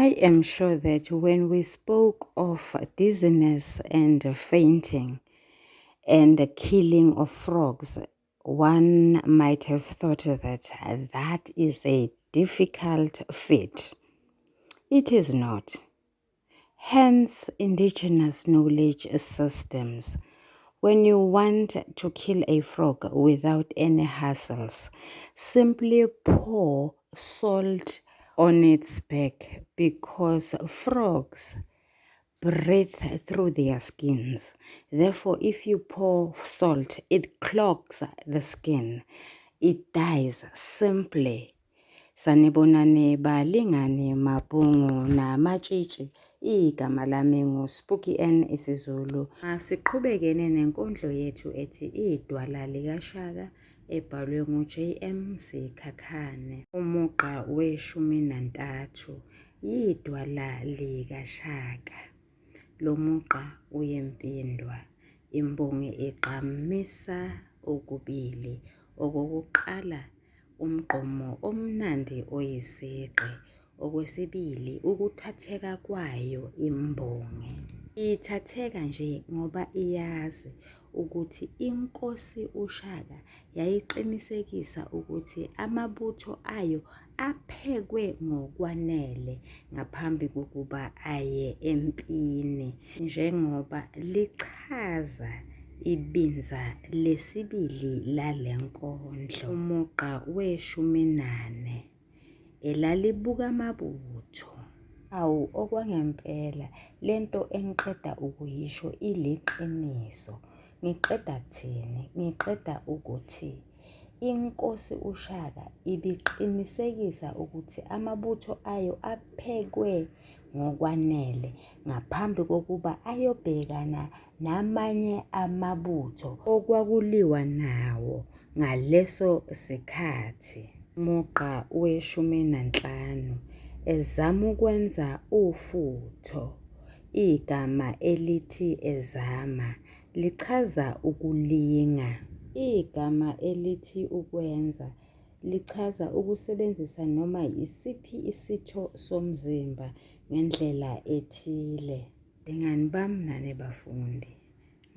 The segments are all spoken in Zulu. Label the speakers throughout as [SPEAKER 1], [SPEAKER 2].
[SPEAKER 1] I am sure that when we spoke of dizziness and fainting and the killing of frogs, one might have thought that that is a difficult feat. It is not. Hence, indigenous knowledge systems. When you want to kill a frog without any hassles, simply pour salt on its back because frogs breathe through their skins. Therefore, if you pour salt, it clogs the skin. It dies simply. Sanibonani balingani mabhungu namatshitshi. Igama lami nguSpooky N isiZulu. Asiqhubekene nenkondlo yethu ethi Idwala likaShaka ebhalwe ngu-JM Sikhakhane. Umugqa weshumi nantathu yidwala likaShaka. Lo mugqa uyempindwa. Imbongi igqamisa okubili. Okokuqala umgqomo omnandi oyisigqi. Okwesibili ukuthatheka kwayo imbongi. Ithatheka nje ngoba iyazi ukuthi inkosi uShaka yayiqinisekisa ukuthi amabutho ayo aphekwe ngokwanele ngaphambi kokuba aye empini njengoba lichaza ibinza lesibili lale nkondlo. Umugqa weshumi nane elalibuka amabutho. Awu okwangempela lento engiqeda ukuyisho iliqiniso. Ngiqeda kuthini? Ngiqeda ukuthi inkosi uShaka ibiqinisekisa ukuthi amabutho ayo aphekwe ngokwanele ngaphambi kokuba ayobhekana namanye amabutho okwakuliwa nawo ngaleso sikhathi. Umugqa weshumi nanhlanu, ezama ukwenza ufutho. Igama elithi ezama lichaza ukulinga. Igama elithi ukwenza lichaza ukusebenzisa noma yisiphi isitho somzimba ngendlela ethile. Balingani bami nani bafundi,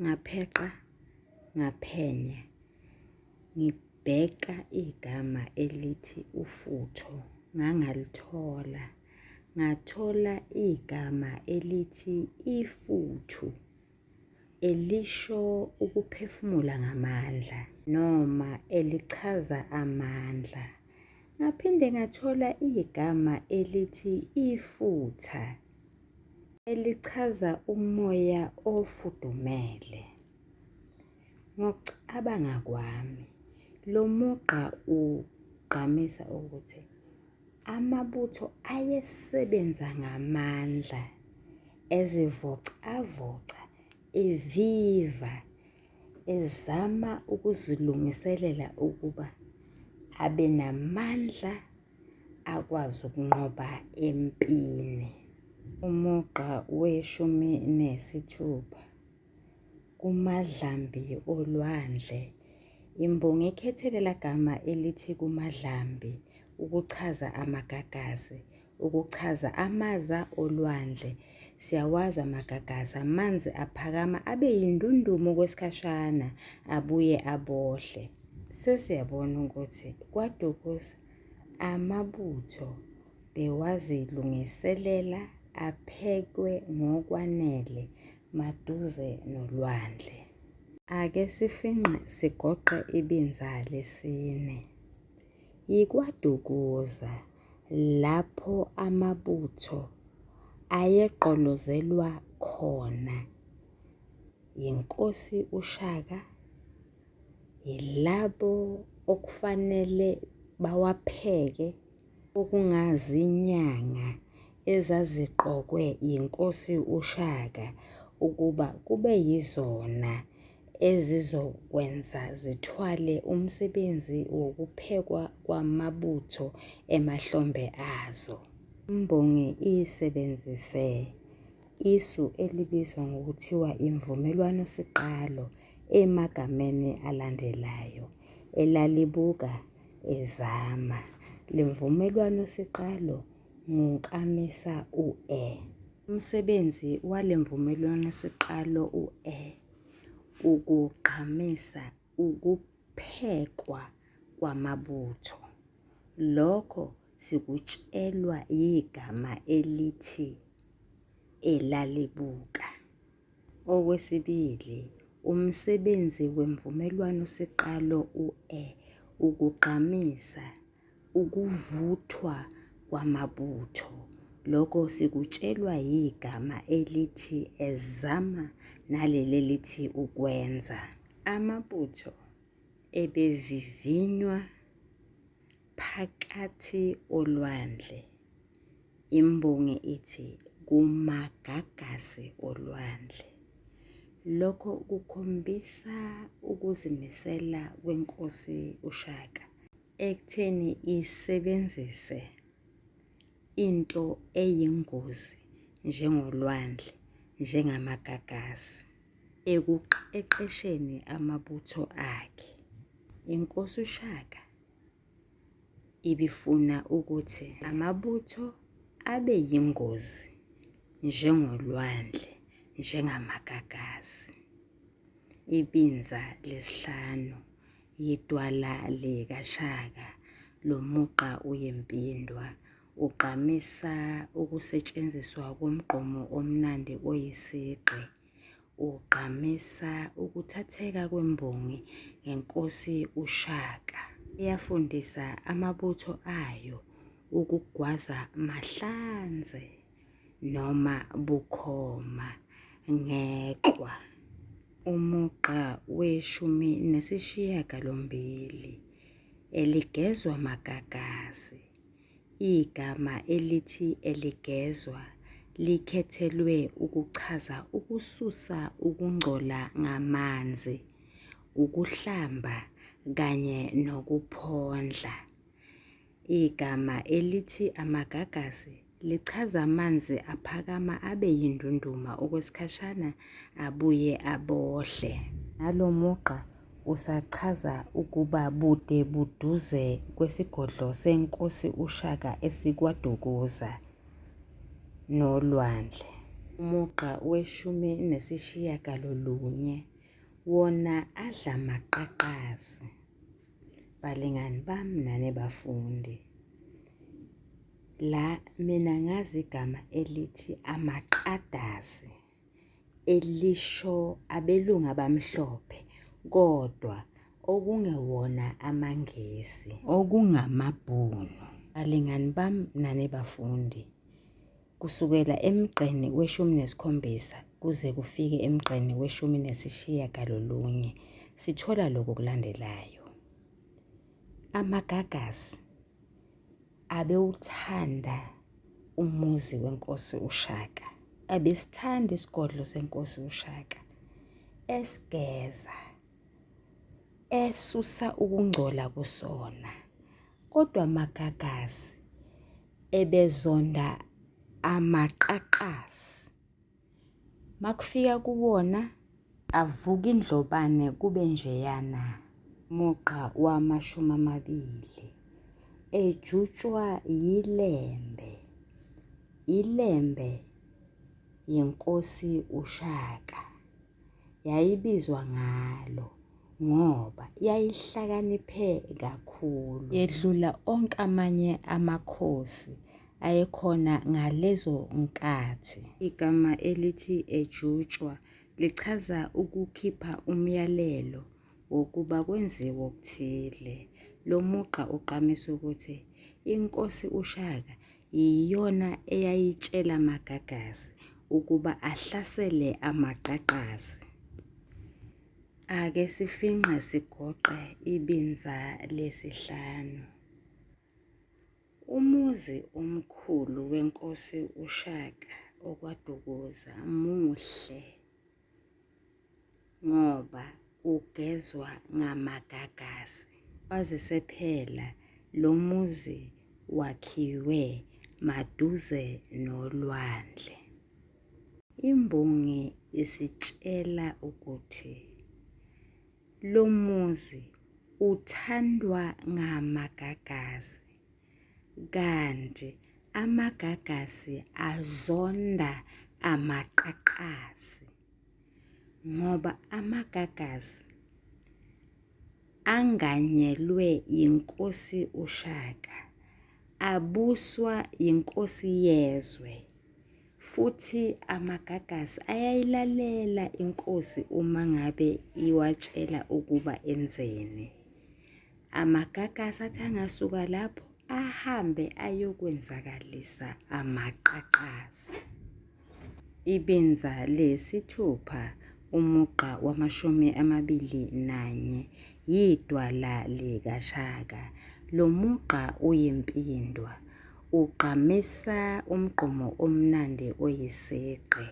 [SPEAKER 1] ngapheqa, ngaphenya, ngibheka igama elithi ufutho ngangalithola. Ngathola igama elithi ifuthu elisho ukuphefumula ngamandla noma elichaza amandla. Ngaphinde ngathola igama elithi ifutha elichaza umoya ofudumele. Ngokucabanga kwami, lo mugqa ugqamisa ukuthi amabutho ayesebenza ngamandla, ezivocavoca, eviva, ezama ukuzilungiselela ukuba abe namandla akwazi ukunqoba empini. Umugqa weshumi nesithupha. Kumadlambi olwandle. Imbongi ikhethe lela gama elithi kumadlambi ukuchaza amagagasi, ukuchaza amaza olwandle. Siyawazi amagagasi, amanzi aphakama abe yindundumu okwesikhashana abuye abohle. Sesiyabona ukuthi kwaDukuza amabutho bewazilungiselela aphekwe ngokwanele maduze nolwandle. Ake sifinqe sigoqe ibinza lesine. YikwaDukuza lapho amabutho ayegqolozelwa khona yiNkosi uShaka, yilabo okufanele bawapheke okungazinyanga ezaziqokwe yiNkosi uShaka ukuba kube yizona ezizokwenza zithwale umsebenzi wokuphekwa kwamabutho emahlombe azo. Imbongi isebenzise isu elibizwa ngokuthiwa imvumelwanosiqalo emagameni alandelayo, elalibuka, ezama. Le mvumelwanosiqalo ngonkamisa u-e. Umsebenzi wale mvumelwanosiqalo u-e ukugqamisa ukuphekwa kwamabutho. Lokho sikutshelwa yigama elithi elalibuka. Okwesibili, umsebenzi wemvumelwanosiqalo u-e ukugqamisa ukuvuthwa kwamabutho. Lokho sikutshelwa yigama elithi ezama naleli elithi ukwenza. Amabutho ebevivinywa phakathi olwandle. Imbongi ithi kumagagasi olwandle. Lokho kukhombisa ukuzimisela kwenkosi uShaka ekutheni isebenzise into eyingozi njengolwandle, njengamagagasi ekuqeqesheni amabutho akhe. Inkosi uShaka ibifuna ukuthi amabutho abe yingozi njengolwandle, njengamagagasi. Ibinza lesihlanu yidwala likaShaka lo mugqa uyimpindwa ugqamisa ukusetshenziswa komgqomo omnandi oyisigqi. Ugqamisa ukuthatheka kwembongi ngenkosi uShaka. Eyafundisa amabutho ayo ukugwaza mahlanze noma bukhoma ngeqhwa. Umugqa weshumi nesishiyagalombili eligezwa magagasi. Igama elithi eligezwa likhethelwe ukuchaza ukususa ukungcola ngamanzi, ukuhlamba kanye nokuphondla. Igama elithi amagagasi lichaza amanzi aphakama abe yindunduma okwesikhashana abuye abohle. Nalo mugqa usachaza ukuba bude buduze kwesigodlo seNkosi uShaka esikwaDukuza, nolwandle. Umugqa weshumi nesishiyagalolunye wona adl'amaqaqasi. Balingani bami nani bafundi, la mina ngazi igama elithi amaqadasi elisho abelungu abamhlophe kodwa okungewona amaNgisi, okungamaBhunu. Balingani bami nani bafundi, kusukela emgqeni weshumi nesikhombisa kuze kufike emgqeni weshumi nesishiyagalolunye sithola lokhu okulandelayo. Amagagasi abewuthanda umuzi wenkosi uShaka. Abesithanda isigodlo senkosi uShaka esigeza esusa ukungcola kusona. Kodwa amagagasi ebezonda amaqaqasi. Makufika kuwona avuka indlobane kube njeyana. Mugqa wamashumi amabili ejutshwa yiLembe. ILembe yinkosi uShaka. Yayibizwa ngalo ngoba yayihlakaniphe kakhulu. Yedlula onke amanye amakhosi ayekhona ngalezo nkathi. Igama elithi ejutshwa lichaza ukukhipha umyalelo wokuba kwenziwe okuthile. Lo mugqa ugqamisa ukuthi inkosi uShaka yiyona eyayitshela amagagasi ukuba ahlasele amaqaqasi. Ake sifingqe sigoqe ibinza lesihlanu. Umuzi omkhulu wenkosi uShaka okwaDukuza muhle ngoba ugezwa ngamagagasi. Kwazise phela lo muzi wakhiwe maduze nolwandle. Imbongi isitshela ukuthi lo muzi uthandwa ngamagagasi kanti Amagagasi azonda amaqaqasi ngoba amagagasi anganyelwe yiNkosi uShaka, abuswa yiNkosi yezwe. Futhi amagagasi ayayilalela inkosi uma ngabe iwatshela ukuba enzeni. Amagagasi athi angasuka lapho ahambe ayokwenzakalisa amaqaqasi. Ibinza lesithupha, umugqa wamashumi 21 yidwala likaShaka. Lo mugqa uyimpindwa, ugqamisa umgqumo omnandi oyisigqi.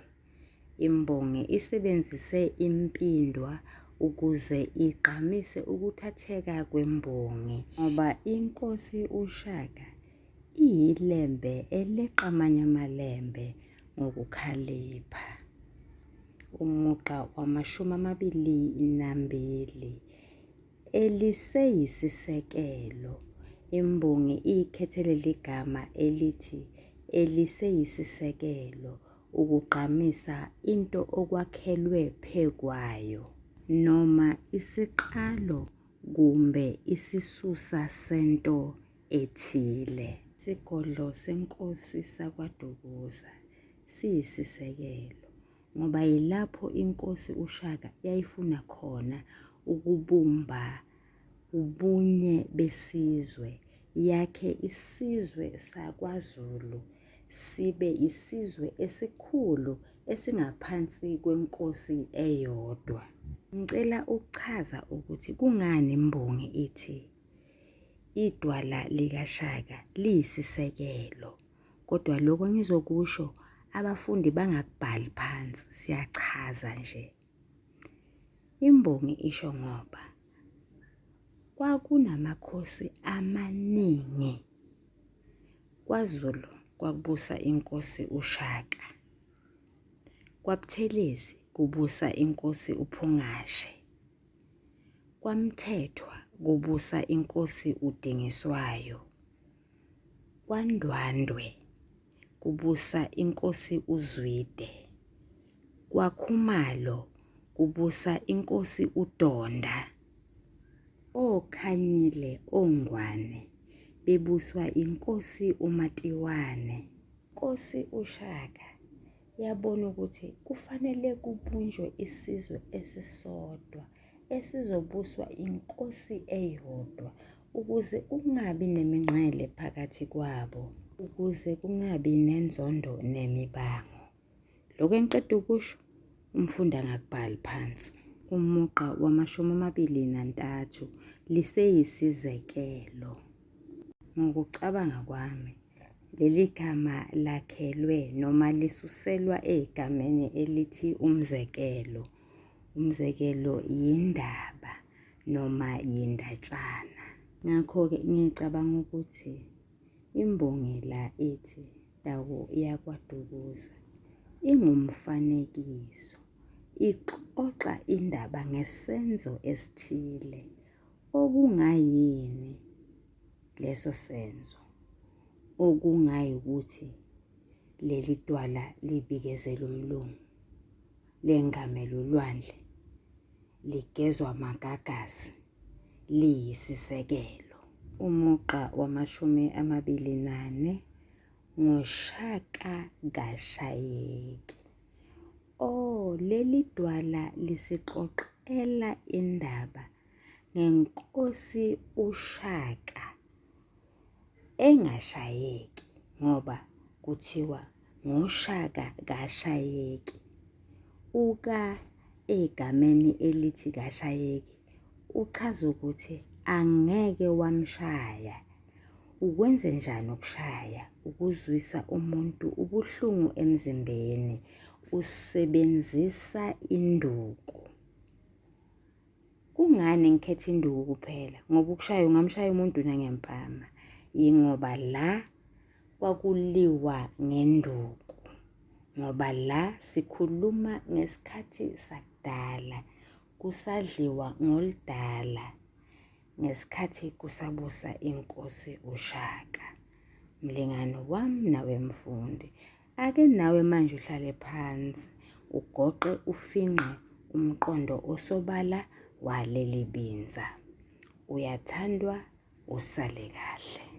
[SPEAKER 1] Imbongi isebenzise impindwa ukuze igqamise ukuthatheka kwembongi ngoba inkosi uShaka iyiLembe eleqa amanye amaLembe ngokukhalipha. Umugqa wamashumi 22 eliseyisisekelo. Imbongi ikhethe leli gama elithi eliseyisisekelo ukugqamisa into okwakhelwe phekwayo noma isiqalo kumbe isisusa sento ethile. Isigodlo senkosi sakwaDukuza siyisisekelo ngoba yilapho inkosi uShaka yayifuna khona ukubumba ubunye besizwe, yakhe isizwe sakwaZulu sibe isizwe esikhulu esingaphansi kwenkosi eyodwa. Ngicela ukuchaza ukuthi kungani imbongi ithi idwala likaShaka liyisisekelo. Kodwa lokho engizokusho abafundi bangakubhali phansi, siyachaza nje. Imbongi isho ngoba kwakunamakhosi amaningi. KwaZulu kwakubusa inkosi uShaka. KwaButhelezi kubusa inkosi uPhungashe. KwaMthethwa kubusa inkosi uDingiswayo. KwaNdwandwe kubusa inkosi uZwide. KwaKhumalo kubusa inkosi uDonda. OKhanyile oNgwane bebuswa inkosi uMatiwane. Inkosi uShaka yabona ukuthi kufanele kubunjwe isizwe esisodwa esizobuswa inkosi eyodwa ukuze kungabi nemingcele phakathi kwabo, ukuze kungabi nenzondo nemibango. Lokho engiqeda ukusho umfundi angakubhali phansi. Umugqa wamashumi 23 liseyisizekelo. Ngokucabanga kwami, leli gama lakhelwe noma lisuselwa egameni elithi umzekelo. Umzekelo yindaba noma yindatshana. Ngakho-ke ngicabanga ukuthi imbongi la ithi indawo yakwaDukuza ingumfanekiso, ixoxa indaba ngesenzo esithile okungayini leso senzo, okungayikuthi leli dwala libikezela umlungu, lengamele ulwandle, ligezwa amagagasi, liyisisekelo. Umugqa wamashumi 24 ngoShaka kashayeki. Oh, leli dwala lisixoxela indaba ngenkosi uShaka engashayeki ngoba kuthiwa ngoShaka kashayeki. Uka egameni elithi kashayeki uchaza ukuthi angeke wamshaya. Ukwenze njani ukushaya? Ukuzwisa umuntu ubuhlungu emzimbeni usebenzisa induku. Kungani ngikhetha induku kuphela? Ngoba ukushaya ungamshaya umuntu nangempama. Yingoba la kwakuliwa ngenduku. Ngoba la sikhuluma ngesikhathi sakudala, kusadliwa ngoludala ngesikhathi kusabusa inkosi uShaka. Mlingani wami nawe mfundi, ake nawe manje uhlale phansi ugoqe ufinqe umqondo osobala waleli binza. Uyathandwa usale kahle.